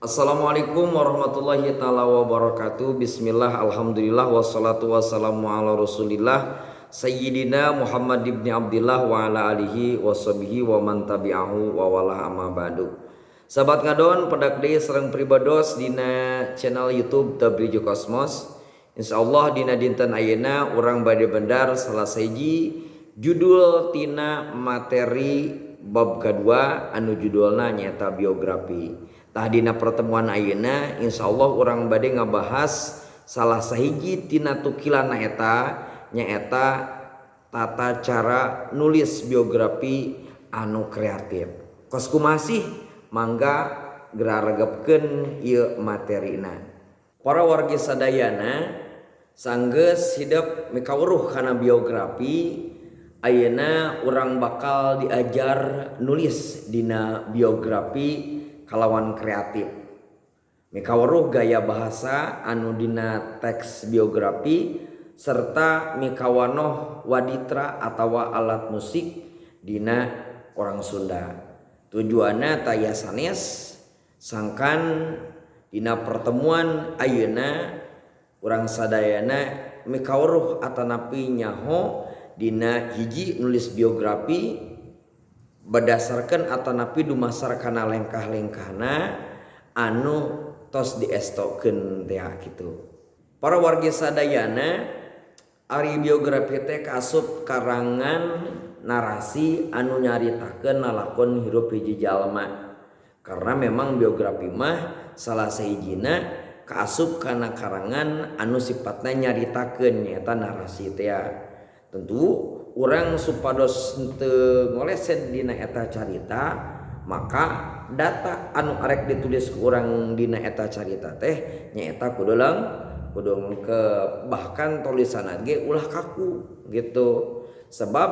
Assalamualaikum warahmatullahi taala wabarakatuh. Bismillah, alhamdulillah, wassalatu wassalamu ala rasulillah Sayyidina Muhammad ibni Abdillah wa ala alihi washabihi wa man tabi'ahu wa walah, amma ba'du. Sahabat ngadon, pendak deui sareng pribados dina channel YouTube Tabrijo Kosmos. Insyaallah dina dinten ayeuna urang bade medar salah sahiji judul tina materi bab kedua anu judulna nyaeta biografi. Tah, dina pertemuan ayeuna insyaallah urang bade ngabahas salah sahiji tina tukilana eta, nyaeta tata cara nulis biografi anu kreatif. Kos kumaha sih? Mangga geura regepkeun ieu materina. Para wargi sadayana, sanggeus hidep mikawruh kana biografi, ayeuna urang bakal diajar nulis dina biografi kalawan kreatif, mikaweruh gaya bahasa anu dina teks biografi, serta mikawanoh waditra atawa alat musik dina orang Sunda. Tujuanna taya sanes sangkan dina pertemuan ayeuna urang sadayana mikawruh atanapi nyaho dina hiji nulis biografi berdasarkan atanapi dumasar kana lengkah-lengkahna anu tos diestokeun teh gitu. Para wargi sadayana, ari biografi teh kaasup karangan narasi anu nyaritakeun lalakon hirup hiji jalma. Karena memang biografi mah salah sahijina kaasup kana karangan anu sifatna nyaritakeun, nyaeta narasi teh. Tentu urang supados teu ngoleset dina eta carita, maka data anu arek ditulis ku urang dina eta carita teh nyaeta kudu lengkep, bahkan tulisanna ge ulah kaku gitu, sebab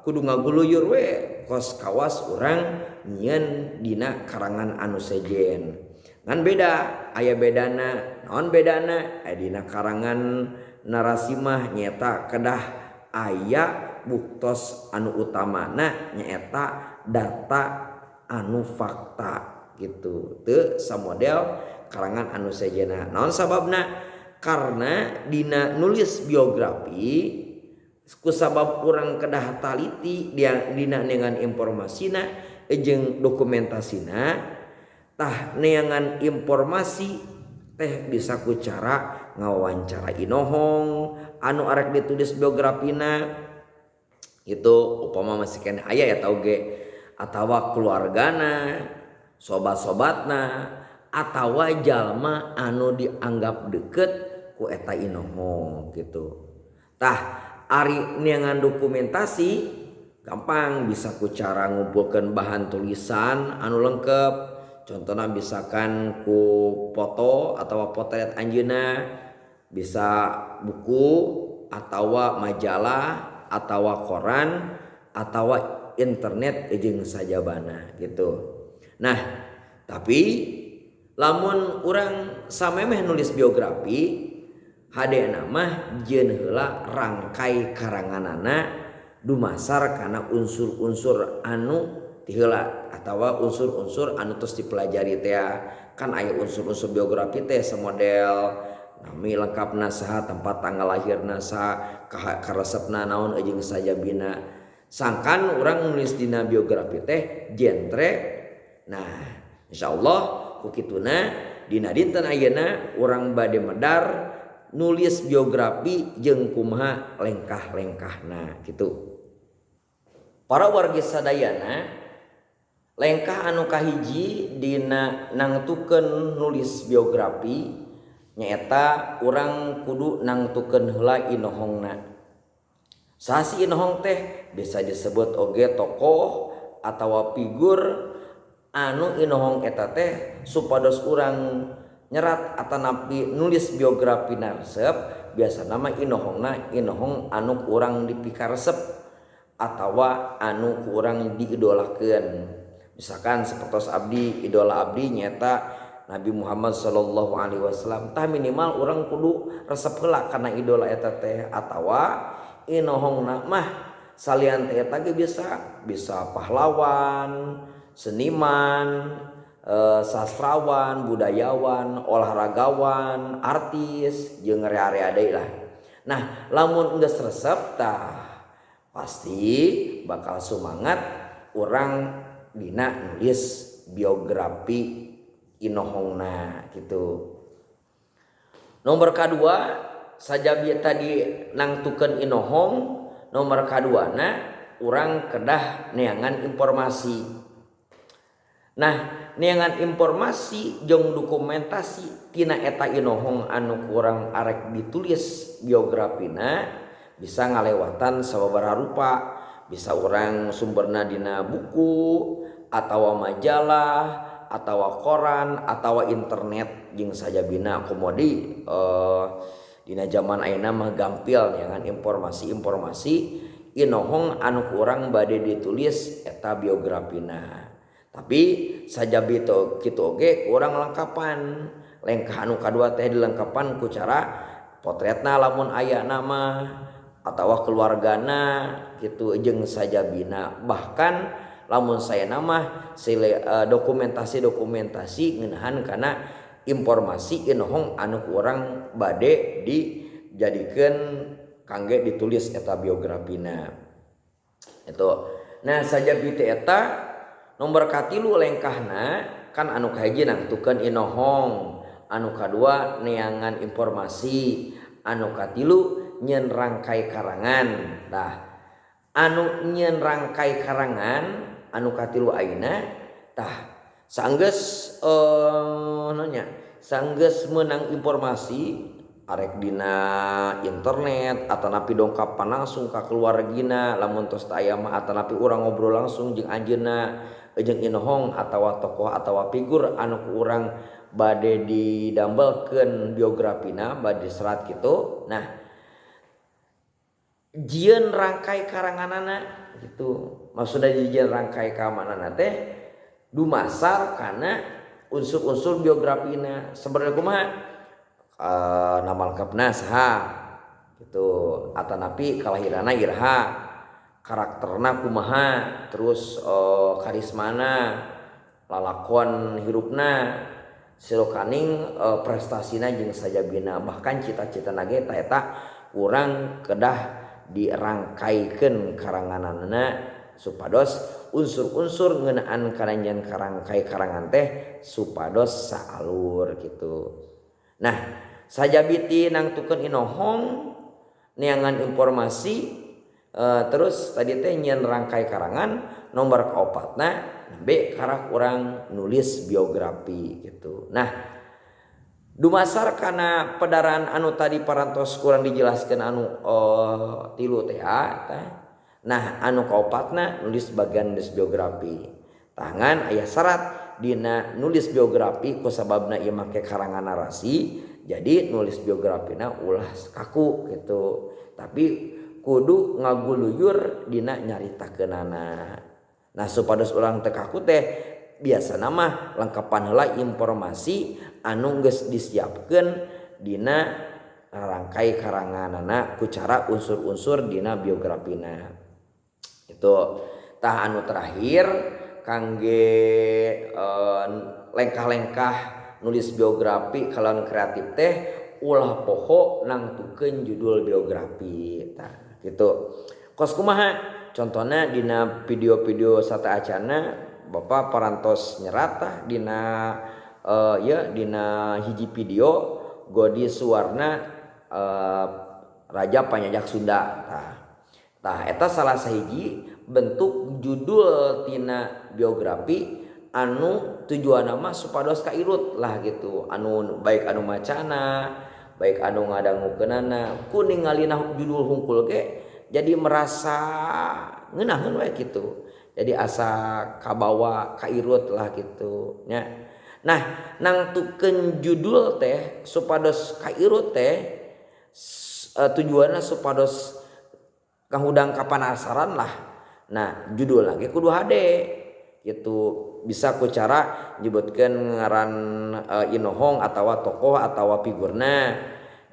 kudu ngaguluyur we kos kawas urang nyieun dina karangan anu sejen. Ngan beda, aya bedana. Naon bedana? Aya dina karangan narasi mah nyaeta kedah aya buktos anu utamana, nyaeta data anu fakta gitu, teu samodel karangan anu sejenna. Naon sababna? Karena dina nulis biografi, kusabab urang kedah taliti dia dina neangan informasina jeung dokumentasina. Tah, neangan informasi teh bisa ku cara ngawawancara inohong anu arek ditulis biografina itu, upama masih keneh aya ya tau ge, atawa keluargana, sobat-sobatna, atawa jalma anu dianggap deket ku eta inohong gitu. Tah, ari neangan dokumentasi gampang, bisa ku cara ngumpulkeun bahan tulisan anu lengkap. Contohnya misalkan ku foto atau potret anjeunna, bisa buku atau majalah atau koran atau internet jeung sajabana gitu. Nah, tapi lamun urang samemeh nulis biografi, hadena mah jieun heula rangkai karanganana dumasar kana unsur-unsur anu tiheula atawa unsur-unsur anu tos dipelajari teh. Kan aya unsur-unsur biografi teh semodel nami lengkapna saha, tempat tanggal lahirna saha, karesepna naon, jeung sajabina. Sangkan urang nulis dina biografi teh jentre. Nah, insyaallah ku kituna dina dinten ayeuna urang bade medar nulis biografi jeung kumaha lengkah-lengkahna gitu. Para wargi sadayana, lengkah anu kahiji dina nangtukeun nulis biografi nyaeta urang kudu nangtukeun heula inohongna. Saha si inohong teh? Bisa disebut oge tokoh atawa figur anu inohong eta teh supados urang nyerat atanapi nulis biografi resep. Biasana mah inohongna inohong anu ku urang dipikaresep atawa anu ku urang diidolakeun. Misalkan sapertos abdi, idola abdi nyaeta Nabi Muhammad Shallallahu Alaihi Wasallam. Tah, minimal urang kudu resep heula kana idola eta teh. Atawa inohongna mah salian teh eta ge bisa bisa pahlawan, seniman, Sastrawan, budayawan, olahragawan, artis jeung rea-rea deui lah. Nah, lamun geus resep tah pasti bakal sumangat urang dina nulis biografi inohongna gitu. Nomor kadua sajabi tadi nangtukeun inohong, nomor kaduana urang kedah neangan informasi. Nah, neangan informasi jeung dokumentasi tina eta inohong anu kurang arek ditulis biografina bisa ngalewatan sababaraha rupa, bisa urang sumberna dina buku atawa majalah atawa koran atawa internet jeung sajabina komodi dina zaman ayeuna mah gampil neangan informasi-informasi inohong anu kurang bade ditulis eta biografina. Tapi sajabi kitu oge kurang lengkapan. Lengkah anu kadua teh dilengkapan ku cara potretna lamun aya nama atawa keluargana kitu jeung sajabina. Bahkan lamun saya nama dokumentasi-dokumentasi ngeunaan kana informasi inohong anu kurang bade dijadikeun kangge ditulis eta biografina. Itu. Nah, sajabi teh eta nomor katilu lengkahna kan anu kahiji nangtukeun inohong, anu kadua neangan informasi, anu katilu nyeun rangkai karangan. Tah, anu nyeun rangkai karangan anu katilu ayeuna tah sanggeus sanggeus meunang informasi arek dina internet atanapi dongkapan langsung ka keluargina lamun tos teu aya mah atanapi urang ngobrol langsung jeung anjeunna jeung inohong atawa tokoh atawa figur anu ku urang bade didambelkeun biografina bade serat kitu. Nah, jieun rangkai karanganana gitu. Maksudna jieun rangkai kamanana teh dumasar kana unsur-unsur biografina. Sebenarnya kumaha? Nama lengkapna saha gitu, atanapi kalahiranna iraha, karakterna kumaha, terus karismana, lalakon hirupna, silokaning prestasina jeung sajabina, bahkan cita-citana ge ta eta urang kedah dirangkaikeun karanganana supados unsur-unsur ngeunaan kana nyeun karangkai karangan teh supados saalur gitu. Nah, sajabi ti nangtukeun inohong, neangan informasi, terus tadi teh nyeun rangkai karangan, nomor kaopatna nembe karak urang nulis biografi gitu. Nah, dumasar kana pedaran anu tadi parantos kurang dijelaskeun anu tilu teh tah. Nah, anu kaopatna nulis bagian nulis biografi. Tangan aya syarat dina nulis biografi kusababna ieu make karangan narasi, jadi nulis biografina ulah kaku gitu. Tapi kudu ngaguluyur dina nyaritakeunana. Nah, supados urang teu kaku teh biasana mah lengkepan heula informasi anu geus disiapkeun dina rangkai karanganana ku cara unsur-unsur dina biografina. Itu tah anu terakhir kangge lengkah-lengkah nulis biografi kalawan kreatif teh ulah poho nangtukeun judul biografi. Tah gitu. Kos kumaha? Contohna dina video-video sateuacanna Bapak parantos nyerat tah dina ya dina hiji video Godi Suwarna Raja Panjajak Sunda. Tah. Tah eta salah sahiji bentuk judul tina biografi anu tujuanna mah supados kairut lah gitu, anu baik anu macana baik anu ngadangukeunana ku ningalina judul hungkul ge jadi merasa ngeunaheun we gitu, jadi asa kabawa kairut lah gitu nya. Nah, nangtukeun judul teh supados kairut teh tujuanna supados kahudang kapanasaran lah. Nah, judul lagi kudu hade gitu, bisa ku cara nyebutkeun ngaran inohong atawa tokoh atawa figurna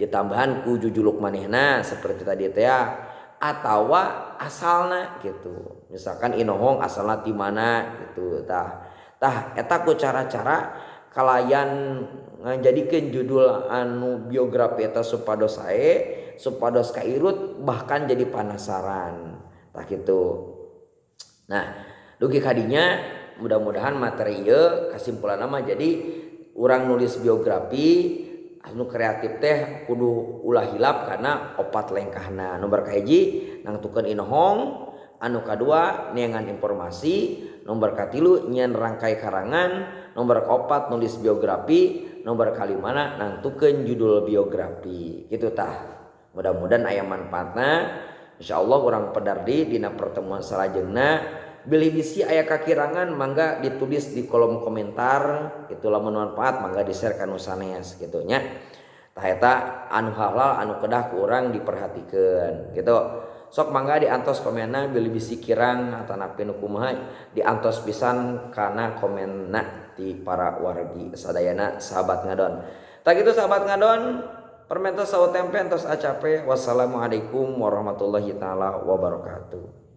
ditambahan ku jujuluk manehna seperti tadi teh ya, atawa asalna gitu. Misalkan inohong asalna ti mana gitu tah. Tah eta ku cara-cara kalayan ngajadikeun judul anu biografi eta supados sae, supados kairut, bahkan jadi penasaran. Tah kitu. Nah, dugi kadinya mudah-mudahan materi ieu kasimpulanna mah jadi urang nulis biografi anu kreatif teh kudu ulah hilap karena opat lengkahna. Nomor kahiji nangtukeun inohong, anu kadua neangan informasi, nomor katilu nyieun rangkai karangan, nomor kaopat nulis biografi, nomor kalimana nangtukeun judul biografi. Kitu tah. Mudah-mudahan aya manfaatna. Insyaallah urang pedar di dina pertemuan salajengna. Bilih bisi aya kakirangan mangga ditulis di kolom komentar, itu lamun manfaat mangga di-share ka nu sanes kitu nya. Tah eta anu halal anu kedah ku urang diperhatikeun gitu. Sok mangga diantos komenna bilih bisi kirang atanapi nu kumaha diantos pisan kana komenna ti para wargi sadayana sahabat ngadon. Tah kitu sahabat ngadon, permentos saur tempe entos acape. Wassalamualaikum warahmatullahi taala wabarakatuh.